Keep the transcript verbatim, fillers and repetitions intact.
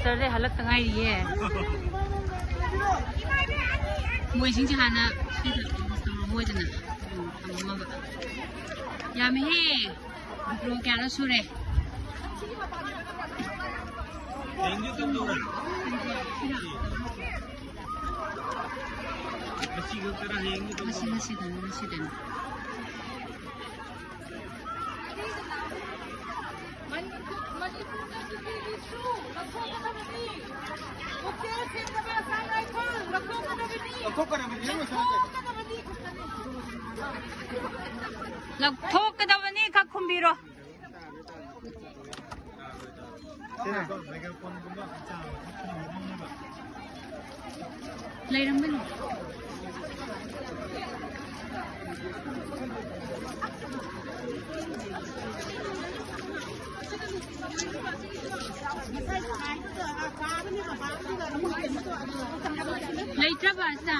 ꯆꯠꯂꯦ, ꯍꯜꯂꯛꯇ ꯉꯥꯏꯔꯤꯌꯦ꯫ ꯃꯣꯏꯁꯤꯡꯁꯦ ꯍꯥꯟꯅ ꯁꯤꯗ ꯇꯧꯔꯝꯃꯣꯏꯗꯅ꯫ ꯎꯝ, ꯊꯝꯃꯝꯃꯕ꯫ ꯌꯥꯝꯃꯤꯍꯦ꯫ ꯗ꯭ꯔꯣ ꯀꯌꯥꯅꯣ ꯁꯨꯔꯦ? ꯍꯌꯦꯡꯗꯤ ꯀꯝꯗꯧꯔꯦ? ꯉꯁꯤ ꯈꯛꯇꯔ, ꯍꯌꯦꯡꯗꯤ ꯉꯁꯤ, ꯀꯝꯗꯧꯔꯦ? ꯉꯁꯤꯗꯅꯤ, ꯉꯁꯤꯗꯅꯤ꯫ ꯃꯅꯤꯄꯨꯔꯗ ꯅꯨꯄꯤꯒꯤꯁꯨ ꯂꯧꯊꯣꯛꯀꯗꯕꯅꯤ꯫ ꯍꯣꯇꯦꯜ ꯁꯦꯡꯗꯕ ꯑꯆꯥ ꯑꯊꯛ ꯂꯧꯊꯣꯛꯀꯗꯕꯅꯤ꯫ ꯂꯧꯊꯣꯛꯀꯗꯕꯅꯤ, ꯌꯦꯡꯉꯨ ꯁ꯭ꯋꯥꯏꯗ꯫ ꯂꯧꯊꯣꯛꯀꯗꯕꯅꯤ ꯈꯛꯇꯅꯤ꯫ ꯂꯧꯊꯣꯛꯀꯗꯕꯅꯤ ꯈꯛ ꯈꯨꯝꯕꯤꯔꯣ꯫ ꯂꯩꯔꯝꯒꯅꯤ꯫ ꯂꯩꯇ꯭ꯔꯕ ꯑꯁꯤꯗ?